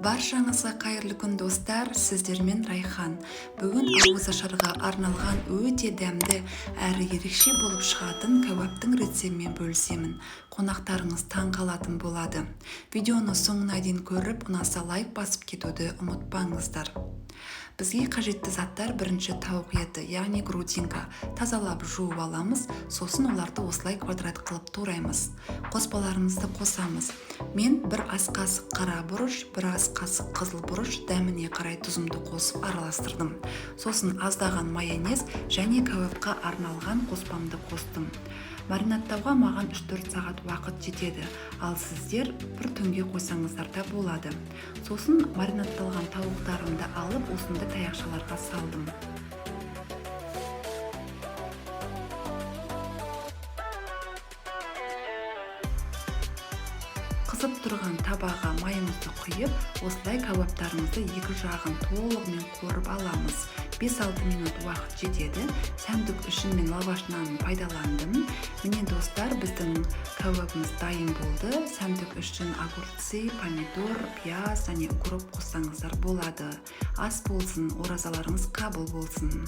Баршаңызға қайырлы күн, достар! Сіздермен Райхан. Бүгін ауызашарға арналған өте дәмді әрі ерекше болып шығатын кәуаптың рецептімен бөлісемін. Қонақтарыңыз таң қалатын болады. Видеоны соңына дейін көріп, ұнаса, лайк басып кетуді ұмытпаңыздар. Бізге қажетті заттар: бірінші тауық еті, яғни грудинка, тазалап, жуып аламыз. Сосын оларды осылай квадрат қылып тураймыз. Қоспаларымызды қосамыз. Мен бір ас қасық қара бұрыш, бір ас қасық қызыл бұрыш, дәміне қарай тұзымды қосып араластырдым. Сосын аздаған майонез және кәуапқа арналған қоспамды қостым. Маринадтауға маған 3-4 сағат уақыт жетеді, ал сіздер бір түнге қойсаңыздар да болады. Сосын маринадталған тауықтарымды алып, осындай таяқшаларға салдым. Қызып тұрған табаға майымызды құйып, осылай кәуаптарымызды екі жағын толығымен қуырып аламыз. 5-6 минут уақыт жетеді. Сәндік үшін мен лаваш нанын пайдаландым. Міне, достар, біздің кәуабымыз дайын болды. Сәндік үшін огурцы, помидор, пияз және укроп қоссаңыздар болады. Ас болсын, оразаларыңыз қабыл болсын!